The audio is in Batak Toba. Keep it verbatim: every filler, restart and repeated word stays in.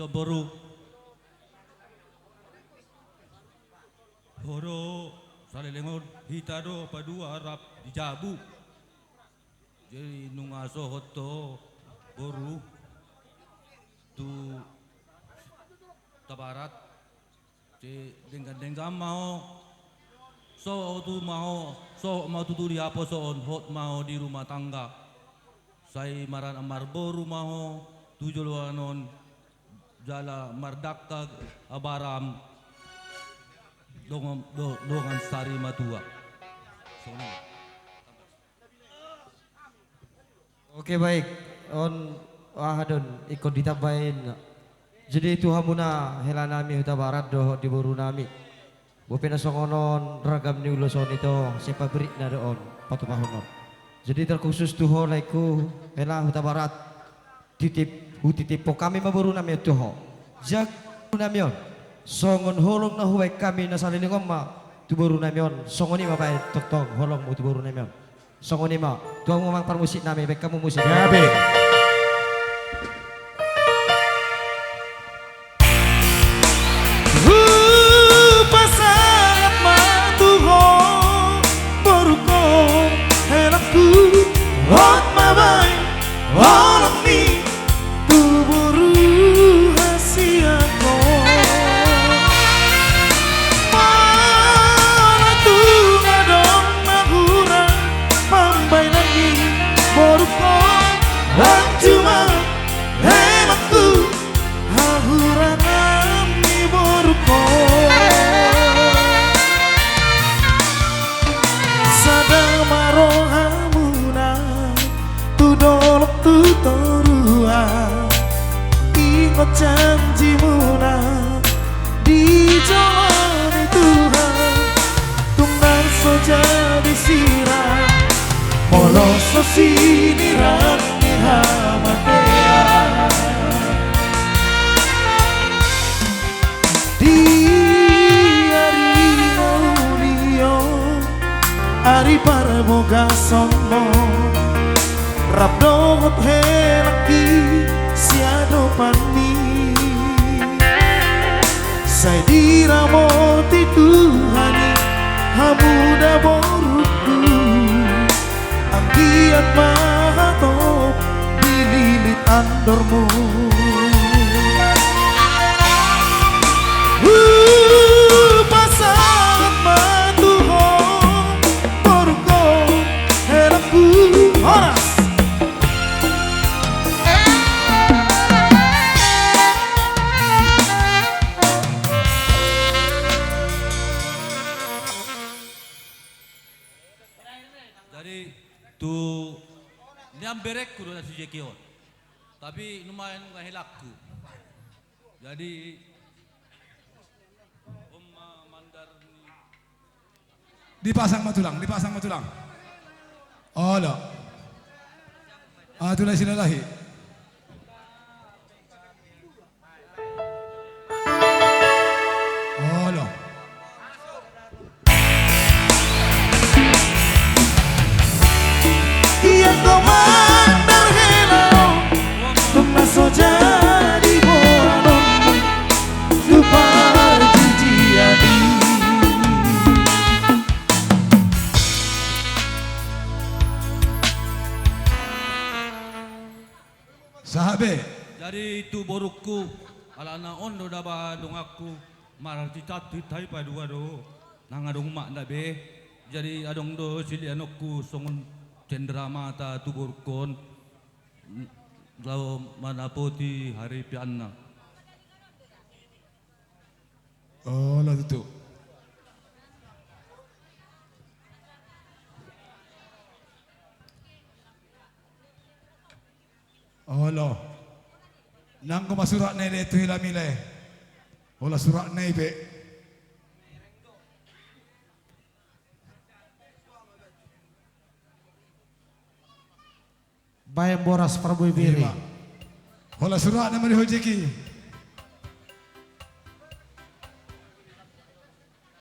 Boru. Ho do, saleleng on hita do paduarap di jabu. Jadi nunga sohot ho boru tu Hutabarat. Jadi denggan-denggan ma ho. Sohot ma ho, sohot ma ho tutu di haposoon, hot ma ho di rumah tangga. Sai maranak marboru ma ho tu joloan on. Jala mardangka habaram dongan, do-, dongan sari matua. Songon i. Oke, baik. On aha do ingkon ditambai. Jadi tu hamuna hela nami Hutabarat dohot di boru nami. Bope na songon on ragam ni ulos on ito, sai paberitna do on, patupahon on. Jadi terkhusus tu ho laengku, hela Hutabarat. Titip, hutitiphon hami ma boru nami on tu ho. Jaga boru nami on. Songon holong na hubaen hami na saleleng on ma tu boru nami on, songon i ma baen tongtong holongmu tu boru nami on. Songon i ma, tu hamu amang parmusik nami, baen hamu musik. Gabe. Hupasahat ma tu ho, borungku, helangku, hot ma baen holong ni tubu ruhasiango. Molo tung adong na hurang pambaenan ni borungku, anju ma helangku, hahurangan ni borungku. Sada ma rohamuna tu dolok tu toruan, ingot janjimuna di jolo ni Tuhan. Tung na so jadi sirang molo so sinirang ni hamatean. Di ari na uli on, ari parbagason on, rap dohot helangki siadopanmi. Sai diramoti Tuhan i hamu da borungku. Anggiat ma hatop dililit andormu. Hupasahat ma tu ho, borungku, helangku. Horas. Jadi tu nian berengku do na si Jeki on. Tapi nuaeng nunga helangku. Jadi on ma mandar ni. Dipasang ma tulang, dipasang ma tulang. Olo. Ah, tulang Silalahi. Olo. Ia komandar hela on, tung na so jadi boanon tu parjijian i. Sahat be. Jadi tu borungku, alana on do daba donganku, mararti tantu hita i padua do, nang adong umakna be. Jadi adong do silehononku songon cendramata tu borungkon, laho manapoti haripeanna. Olo tutu. Olo. Nanggo ma suratna i le tu hela mila e. Hola suratna i be. Baen boras parbue bere. Ima. Hola suratna ma di ho Jeki.